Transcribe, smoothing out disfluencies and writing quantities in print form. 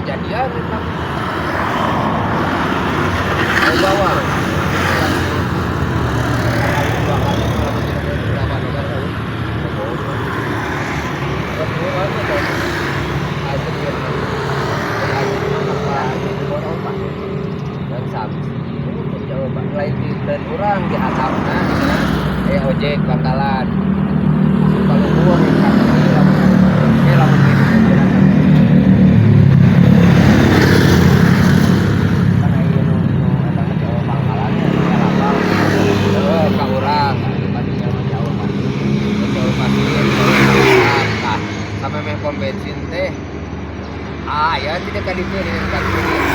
Kejadian eta mau bawa sekali dua kali kalau tidak berapa kan. Dan samsi lain di dan urang di hatapna eh ojek pangkalan asup ka luhur ka kiri, lamun lamun kiri jalan. Kan aya nu nu eta mah jauh pangkalannya nu aya lapang. Heeh, ka urang anu kadinya mah jauh pasir, jauh pasir, jauh pangkalan. Tah, sampai meh pom bensin teh, ah ya, tidak ka ditu di ka kiri.